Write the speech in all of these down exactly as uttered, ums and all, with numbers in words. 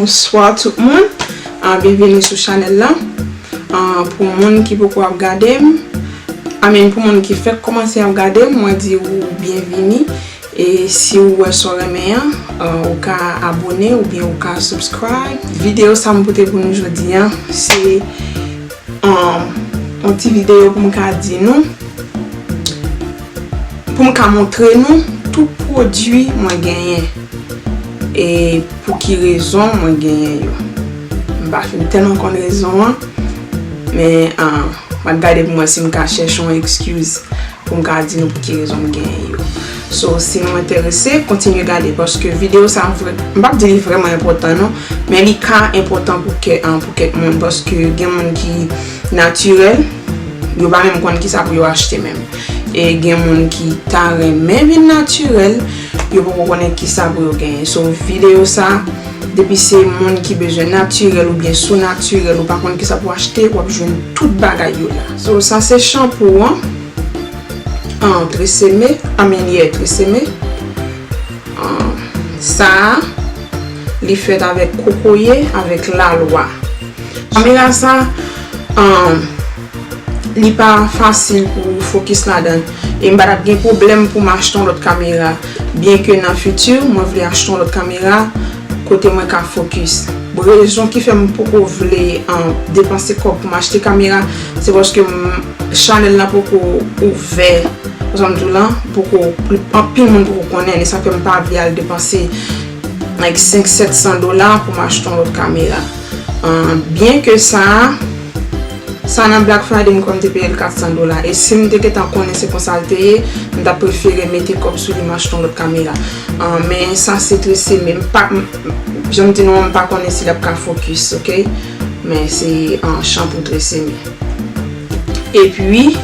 Bonswa tout moun. Ah, byenvini sou chanèl la. Ah, pou moun ki poko ap gade m, I mean, pou moun ki fèk kòmanse ap gade m, mwen di ou byenvini. E si ou wè sa w renmen an, ah, ou ka abòne oubyen ou ka subscribe. Videyo sa m pote pou nou jodi a, se, ah, yon ti videyo pou m ka di nou, pou m ka montre nou tout pwodui mwen genyen e pou ki rezon mwen genyen yo. M pa fin tèlman konn rezon an, men, ah, m ap gade pou m wè si m ka chèche yon excuse pou m ka di nou pou ki rezon m genyen yo. So, si nou enterese, kontinye gade, paske videyo sa vre, m p ap di li vrèman enpòtan non, men li ka enpòtan pou kè, ah, pou kèk moun, paske gen moun ki natirèl, yo pa menm konn kisa pou yo achte menm. E gen moun ki ta renmen vin natirèl, yo poko konnen kisa pou yo genyen. So, videyo sa, depi se moun ki bezwen natirèl oubyen sou natirèl, ou pa konn kisa pou achte, w ap jwenn tout bagay yo la. So, sa se chanpou an, an Tresemme, I mean, yeah, Tresemme. Ah, sa a, li fèt avèk kokoye, avèk lalwa. Kamera sa, ah, li pa fasil pou fokis ladan. E m pa t ap gen pwoblèm pou m achte yon lòt kamera. Byenke nan fiti, mwen vle achte yon lòt kamera kote mwen ka fokis. Rezon ki fè m poko vle, ah, depanse kòb pou m achte kamera, se paske m, chanèl la poko ouvè. Konsa m di w lan, poko, anpil moun poko konnen, e sa fè m pa vle al depanse, like, senk, sèt san dola pou m achte yon lòt kamera. Ah, byenke sa, sa nan Black Friday, m kwè m te peye l kat san dola. E si m te gentan konnen se konsa l te ye, m t ap prefere mete kòb sou li, m achte yon lòt kamera. Ah, men sa se Tresemme, m pa, m, jan m di nou an, m pa konnen si l ap ka fokis, oke? Men se, ah, chanpou Tresemme. Epi,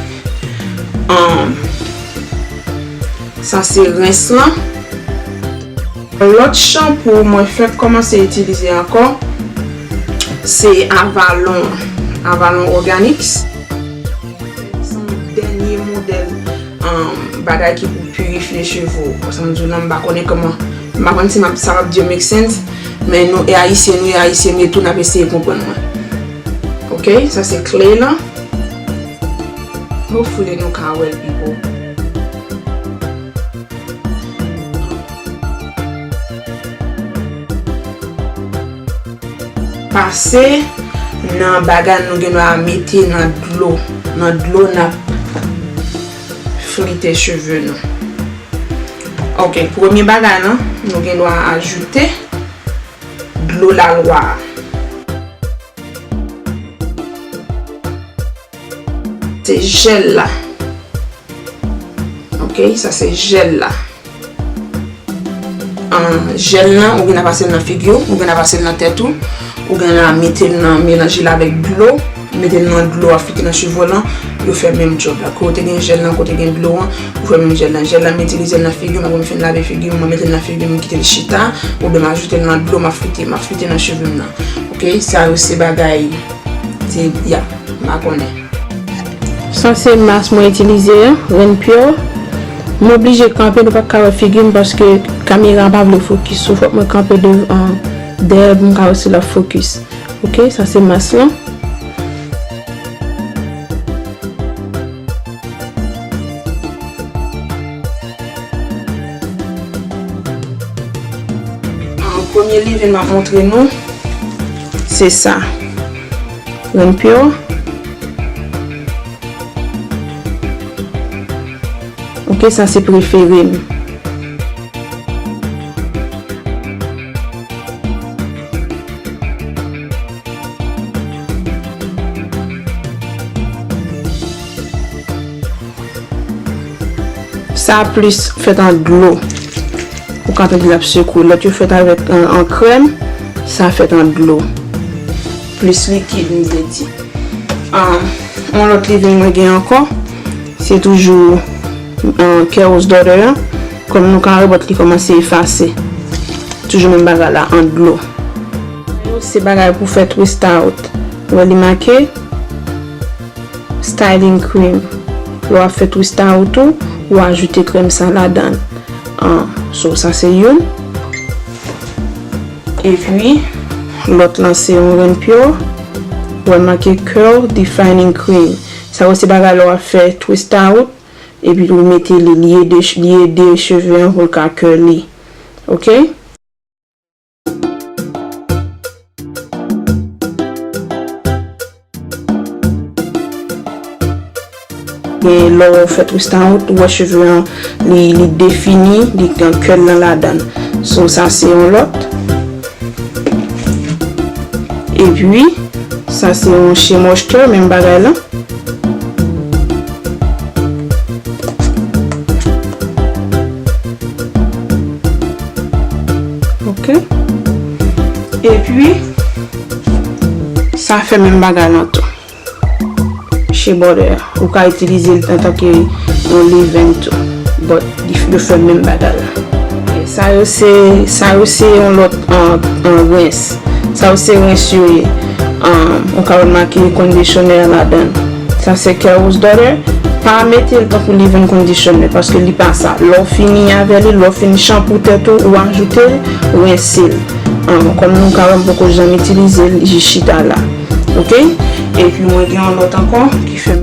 um, sa se rens lan. Lòt chanpou mwen fèk kòmanse itilize ankò, se Avalon, Avalon Organics. Se yon dènye modèl, um, bagay ki pou pirifye cheve w. Paske m di w lan, m pa konnen kòman, m pa konn si m ap, sa ap di yo make sense, men nou e Ayisyen, nou e Ayisyen, nou tou n ap eseye konprann mwen. Oke, sa se kle lan. Hopefully nou ka wè l pi bon. Pase nan bagay nou gen dwa mete nan dlo. Nan dlo n ap flite cheve nou. Oke, premye bagay lan, nou gen dwa ajoute dlo lalwa a. Se jèl la. Oke, sa se jèl la. An, jèl lan, ou gen dwa pase l nan figi w, ou gen dwa pase l nan tèt ou, ou gen dwa mete l nan, melanje l avèk dlo, mete l nan dlo a flite nan cheve w lan, yo fè menm djòb la. Kote gen jèl lan, kote gen dlo an, ou fè menm jèl lan. Jèl lan, m itilize l nan figi m, apre m fin lave figi m, mwen mete l nan figi m, m kite l chita, oubyen m ajoute l nan dlo, m ap flite, m ap flite nan cheve m nan. Oke, sa yo se bagay, se, ya, m pa konnen. Sa se mas mwen itilize a, Renpure. M oblije kanpe, nou pa t ka wè figi m paske kamera pa vle fokis. So, fòk mwen kanpe devan, dèyè pou m ka wè si l ap fokis. Oke, sa se mas lan. An, premye leave-in m ap montre nou, se sa. Renpure. Oke, sa se prefere m. Sa plis fèt an dlo. Ou ka tande l ap sekwe. Lòt yo fèt avèk an, an krèm, sa fèt an dlo. Plis likid, m vle di. Ah, yon lòt leave-in mwen gen ankò, se toujou, ah, Carol's Daughter an. Kòm nou ka wè, bòt li kòmanse efase. Toujou menm bagay la, an dlo. Se bagay pou fè twist out. Ou wè li make styling cream. Lè w ap fè twist out ou, ou ajoute krèm sa ladan l. Ah, so, sa se youn. Epi, Lòt lan se yon Ren Pure. Ou wè make Curl Defining Cream. Sa yo se bagay lè w ap fè twist out. Epi ou mete li, li ede, li ede cheve an pou l ka curly. Ok? Gen lè w fè twist out, ou wè cheve an, li, li defini, li gen curl lan ladan l. So, sa se yon lòt. Epi, sa se yon Shea Moisture, menm bagay lan. Ok. Epi, sa fè menm bagay lan tou. Shea butter a. Ou ka itilize l antanke yon leave-in tou. But, li, yo fè menm bagay la. Sa yo se, sa yo se yon lòt, an, an rens. Sa yo se rens yo ye. An, ou ka remake kondisyonè a ladan l. Sa se Carol's Daughter. Pa mete l tankou leave-in conditioner, paske li pa sa. Lè w fini avè li, lè w fini chanpou tèt ou, ou ajoute l, rense l. An, kòm nou ka wè, m poko janm itilize l, jis chita la. Ok? Epi mwen gen yon lòt ankò ki fè.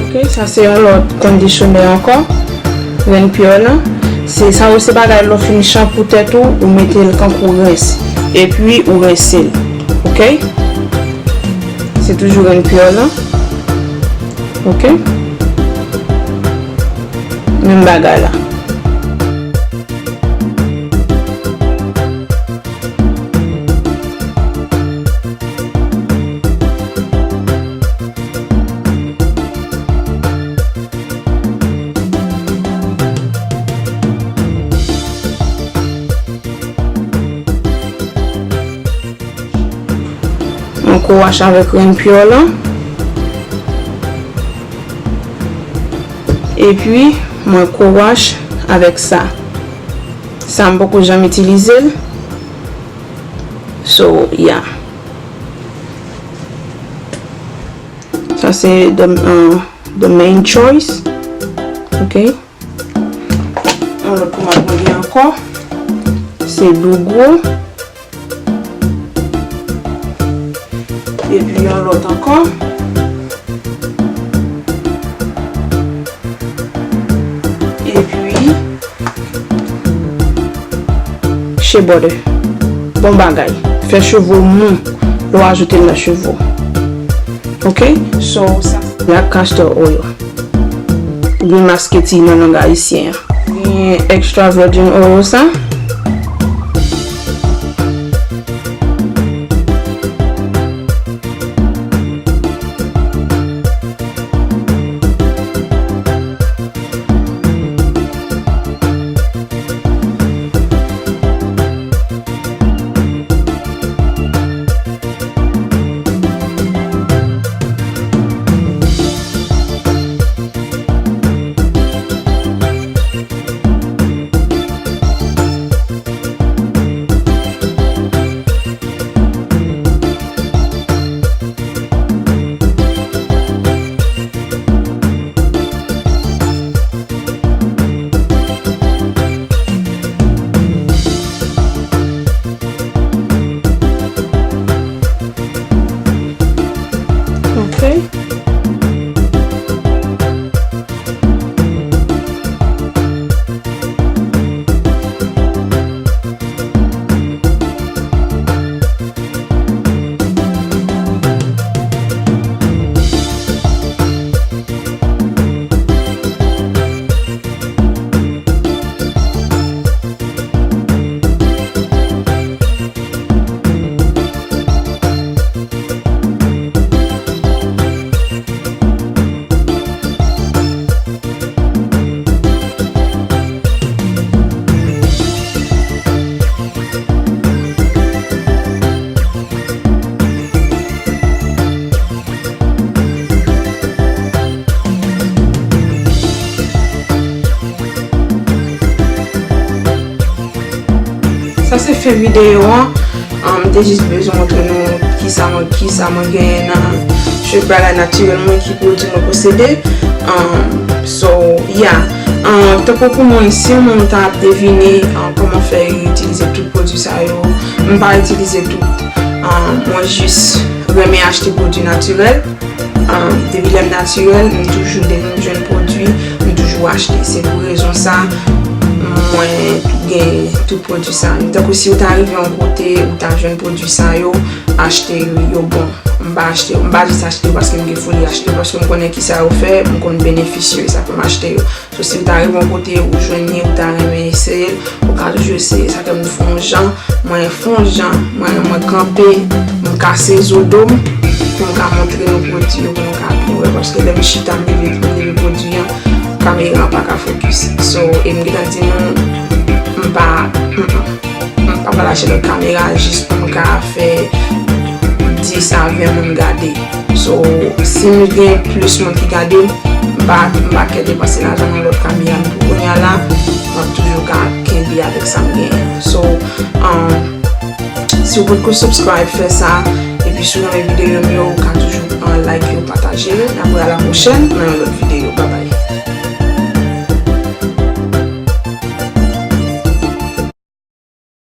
Ok, sa se yon lòt kondisyonè ankò. Ren Pure lan. Se sa yo se bagay lè w fin chanpou tèt ou, ou mete l kankou rens. Epi ou rense l. Ok? Se toujou Ren Pure lan. Ok? Menm bagay la. Mwen co-wash avèk Ren Pure lan. Epi, mwen co-wash avèk sa. Sa m poko janm itilize l. So, yeah. Sa se the, uh, the main choice. Ok. Yon lòt pomad mwen gen ankò. Se Dougou. Epi yon lòt ankò. Epi, Shea butter. Bon bagay. Fè cheve w mou lè w ajoute l nan cheve w. Ok? So, sa, black castor oil. Oubyen masketi nan lang ayisyen an. Gen extra virgin oil sa. Ok. Sa se fen videyo an. Um, m te jis bezwen montre nou kisa mwen, kisa mwen genyen nan cheve bagay natirèl mwen, ki pwodui mwen posede. Um, so, yeah. Um, tankou pou mwen, si yon moun ta ap devine, um, Kòman fè itilize tout pwodui sa yo? M pa itilize tout. Mwen jis renmen achte pwodui natirèl. Depi lè m natirèl, m toujou, depi m jwenn pwodui, m toujou achte. Se pou rezon sa, mwen gen tout pwodui sa yo. Tankou si w ta rive yon kote, ou ta jwenn pwodui sa yo, achte yo, yo bon. M pa achte, m pa jis achte yo paske m gen foli achte yo, paske m konnen kisa yo fè, m konn benefisye yo, sa fè m achte yo. So, si w ta rive yon kote, ou jwenn li, ou ta renmen eseye l, ou ka toujou eseye. Sa fè m fè yon jan, mwen fè yon jan, mwen, mwen kanpe, m kase zo do m, pou m ka montre nou pwodui yo, pou nou ka byen wè. Paske lè m chita, m leve, m leve pwodui an, kamera an pa ka fokis. So, e m gentan di nou, m pa, mm, mm. M pa pral achte lòt kamera jis pou m ka fè dis a ven moun gade. So, si m gen plis moun ki gade m, m pa, m pa kè depanse lajan nan lòt kamera. Men pou kounye a la, m ap toujou ka kenbe avèk sa m genyen. So, um, si w potko subscribe, fè sa. Epi si w renmen videyo m yo, ou ka toujou, uh, like yo, pataje. N ap wè a la pwochèn nan yon lòt videyo. Babay.